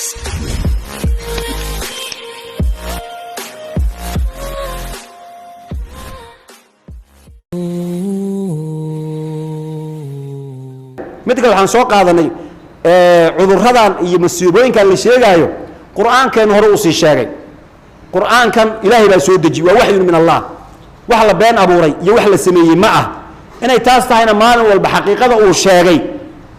Mid kale waxaan soo qaadanay cudurradan iyo masiibooyinkan la sheegaayo. Qur-aankeenu hore uu sii sheegay. Qur-aankan Ilaahay baa soo dejiyey, waa waxyun min Allah. Wax la been abuuray iyo wax la sameeyey ma ah. Inay taas tahayna maalin walba xaqiiqada uu sheegay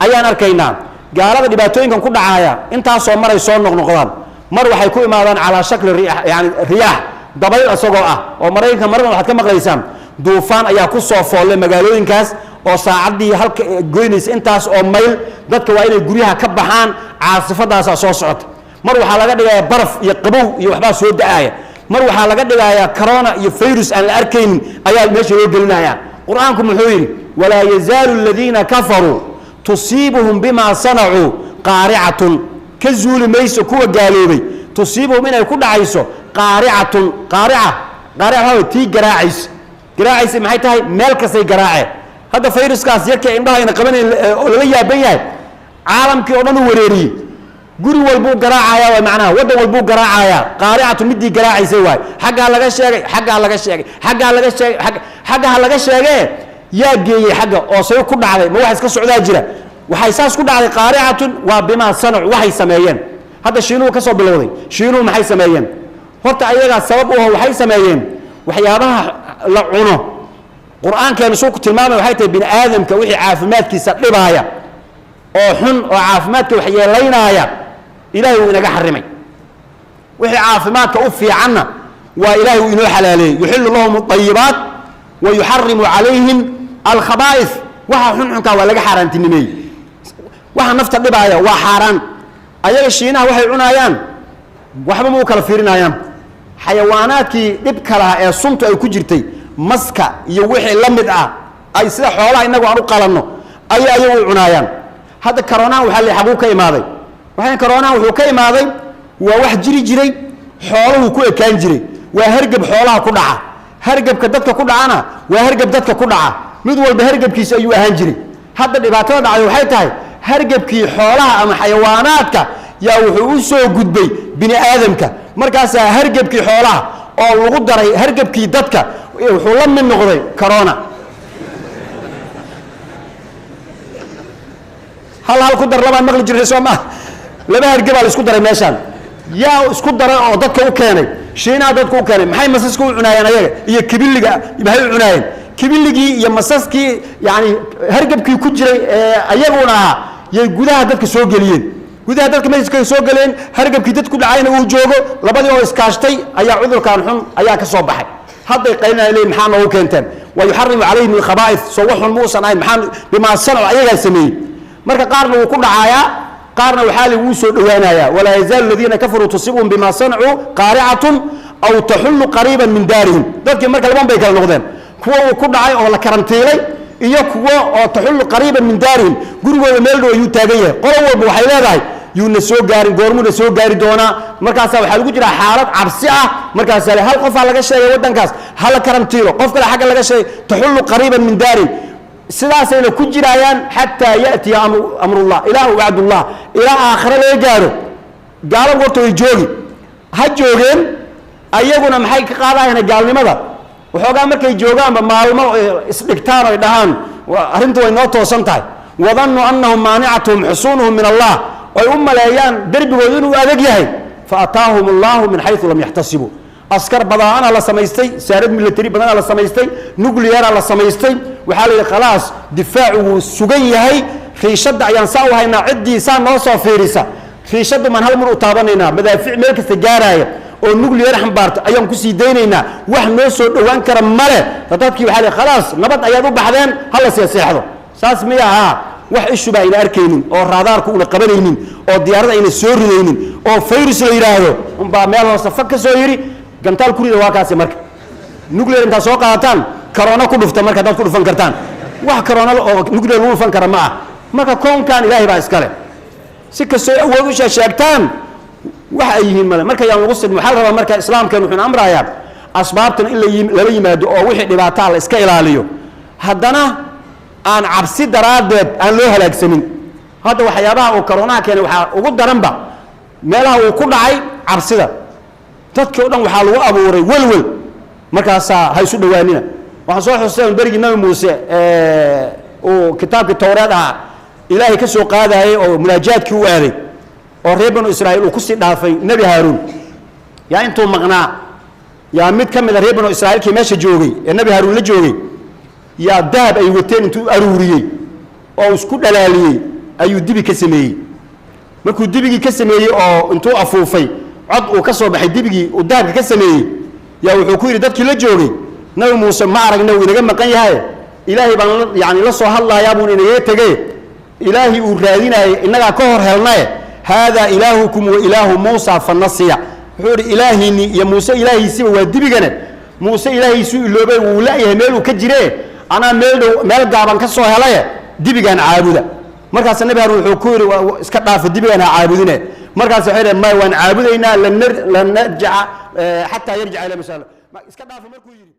ayaan arkaynaa. Gaalada dhibaatooyinkan ku dhacaaya intaasoo maray soo noqnoqdaan. Mar waxay ku imaadaan calaa shakli yani riyaax, dabayl isagoo ah, oo Maraykanka marban waxaad ka maqlaysaan duufaan ayaa ku soo foollay magaalooyinkaas oo saacaddii halka goynaysa intaas oo mayl. Dadka waa inay guryaha ka baxaan, caasifadaasaa soo socota. Mar waxaa laga dhigayaa baraf iyo qabow iyo waxbaa soo da-aaya. Mar waxaa laga dhigayaa corona iyo virus aan la arkaynin ayaa meesha loo gelinaya. Qur-aanku muxuu yidhi? Walaa yazaalu aladiina kafaruu tusiibuhum bimaa sanacuu qaaricatun. Ka zuuli mayso kuwa gaaloobay tusiibuhum inay ku dhacayso qaaricatun. Qaarica, qaarica waxaa waye tii garaacaysa. Garaacaysa maxay tahay? Meel kastay garaaceen. Hadda fayruskaas yarkii indhaha ayna qabanayn oo lala yaaban yahay, caalamkii oo dhan u wareeriyey. Guri walbuu garaacayaa, waay macnaha waddan walbuu garaacayaa. Qaaricatu midii garaacaysay waay. Xaggaa laga sheegay, xaggaa laga sheegay, xaggaa laga sheegay, xagga ha laga sheegee. Yaa geeyey xagga oo say ku dhacday? Ma wax iska socdaa jira? Waxay saas ku dhacday, qaaricatun waa bimaa sanacu, waxay sameeyeen. Hadda Shiinuhu ka soo bilowday. Shiinuhu maxay sameeyeen? Horta ayagaa sabab u aho. Waxay sameeyeen waxyaabaha la cuno. Qur-aankeenu suu ku tilmaamay waxay tahay bini aadamka wixii caafimaadkiisa dhibaaya oo xun oo caafimaadka waxyeelaynaaya, Ilahay wuu inaga xarimay. Wixii caafimaadka u fiicanna waa Ilahay uu inoo xalaaleeyey. Yuxilu lahum alayibaat wa yuxarimu calayhim alkhabaa'if. Waxa xunxunkaa waa laga xaaraantinimeeyey. Waxa nafta dhibaaya waa xaaraan. Ayaga Shiinaha waxay cunaayaan waxba ma u kala fiirinayaan. Xayawaanaadkii dhibka lahaa ee suntu ay ku jirtay, maska iyo wixii la mid ah, ay sida xoolaha innagu aan u qalanno ayay ayagu u cunaayaan. Hadda karonahan waxaa la xaguu ka imaaday? Waxaan karonahan wuxuu ka imaaday waa wax jiri jiray, xooluhu ku ekaan jiray. Waa hargab xoolaha ku dhaca. Hargabka dadka ku dhacana waa hargab dadka ku dhaca. Mid walba hargabkiisa ayuu ahaan jiray. Hadda dhibaatada dhacday waxay tahay hargabkii xoolaha ama xayawaanaadka yaa wuxuu u soo gudbay bini aadamka. Markaasaa hargabkii xoolaha oo lagu daray hargabkii dadka wuxuu la mid noqday corona. Hal hal ku dar labaan maqli jirnay, soo maa? Laba hargebaa la isku daray meeshaan. Yaa isku daray oo dadka u keenay? Shiinaha dadka u keenay. Maxay masaska u cunaayeen ayaga iyo kibiliga? Maxay u cunaayeen kibiligii iyo masaskii? Yani hargebkii ku jiray ee ayaguna ahaa yay gudaha dadka soo geliyeen. Gudaha dadka meska soo geleen, hargebkii dad ku dhacayna uu joogo. Labadii oo iskaashtay ayaa cudurkan xun ayaa ka soo baxay. Hadday qaylinaya leeyihin, maxaa noogu keenteen? Wa yuxarimu calayhim alkhabaa'ith. Soo wax xun muusan ahayn? Maxaa bimaa sanacu ayagaa sameeyey. Marka qaarna wuu ku dhacayaa, qaarna waxaa laguu soo dhowaanayaa. Walaa yazaalu aladiina kafaruu tusibuhum bima sanacuu qaaricatun aw taxullu qariiban min daarihim. Dadkii marka laban bay kala noqdeen: kuwa uu ku dhacay oo la karantiilay iyo kuwo oo taxullu qariiban min daarihim, gurigooda meel dhow ayuu taagan yahay. Qolo walba waxay leedahay, yuuna soo gaarin, goormuuna soo gaari doonaa? Markaasaa waxaa lagu jiraa xaalad cabsi ah. Markaasaa hal qofaa laga sheegay waddankaas, hala karantiilo. Qof kale xagga laga sheegay, taxullu qariiban min daarihim. Sidaasayna ku jiraayaan xataa ya'tiya amrullah, ilaa wacdullah, ilaa aakhare laga gaaro. Gaaladu horta way joogi, ha joogeen. Ayaguna maxay ka qaadayaan gaalnimada? Waxoogaa markay joogaanba maalmo isdhigtaan oy dhahaan, arrintu way noo toosan tahay. Wadannuu annahum maanicatuhum xusuunuhum min Allah, oy u maleeyaan derbigoodu inuu adag yahay. Fa ataahum allahu min xaysu lam yaxtasibuu. Askar badana la samaystay, saarad military badana la samaystay, nucleara la samaystay. Waxaa la yidhi, khalaas, difaacu wuu sugan yahay. Riishadda ayaan saa u haynaa, ciddii saa noo soo fiirisa riishadda maan hal mar u taabanaynaa. Madaafiic meel kasta gaaraaya oo nuclear xambaarta ayaan kusii daynaynaa. Wax noo soo dhowaan kara male. Dadkii waxaa la yidhi, khalaas, nabad ayaad u baxdeen, hala seeseexdo. Saas miya ahaa? Wax ishuba ayna arkaynin oo raadaarku una qabanaynin oo diyaarada ayna soo ridaynin oo fayrus la yidhaahdo unbaa meel hoose fag ka soo yidhi, gantaal ku rida. Waa kaasi. Marka nuclear intaad soo qaadataan corona ku dhufta. Marka haddaad ku dhufan kartaan wax corona oo nuclear lagu dhufan kara ma ah. Marka koonkan Ilaahay baa iskale. Si kastoo awood u sheegtaan, wax ay yihiin male. Marka yaan lagu sidmin. Waxaa la rabaa marka islaamkeen wuxuuna amrayaa asbaabtan in lala yimaado oo wixii dhibaataa la iska ilaaliyo, haddana aan cabsi daraaddeed aan loo halaagsamin. Hadda waxyaabaha uu koronaha keenay waxaa ugu daranba Meelaha uu ku dhacay cabsida dadkii o dhan waxaa lagu abuuray welwel. Markaasaa ha isu dhowaanina. Waxaan soo xuseen berigii Nabi Muuse uu kitaabkii Towreed ahaa Ilaahay ka soo qaadayay oo munaajaadkii u aaday, oo reer Banu Israa'iil uu kusii dhaafay Nebi Haaruun. Yaa intuu maqnaa, yaa mid ka mid a reer Banu Israa'iilkii meesha joogay ee Nebi Haaruun la joogay, yaa dahab ay wateen intuu aruuriyey oo isku dhalaaliyey ayuu dibi ka sameeyey. Markuu dibigii ka sameeyey oo intuu afuufay cod uu ka soo baxay dibigii uu dahabka ka sameeyey, yaa wuxuu ku yidhi dadkii la joogay: "Nabi Muuse ma aragna, uu inaga maqan yahay. Ilaahay baan yani la soo hadlayaa buun inagaga tegey. Ilaahay uu raadinayay innagaa ka hor helnaye. Haadaa ilaahukum wa ilaahu Muusa fa nasiya." Wuxuu idhi: "Ilaahiinni iyo Muuse ilaahiisiba waa dibigane. Muuse ilaahiisuu iloobay, wuu la'yahay meel uu ka jire. Anaa meel dhow, meel gaaban ka soo helaye, dibigaan caabuda." Markaas Nabi Haruun wuxuu ku yidhi: "Iska dhaafa, dibigaan ha caabudine." Markaas waxay dhaheen: "May, waan caabudaynaa, lan narjica xataa yarjica ila masala." Iska dhaafa markuu yidhi.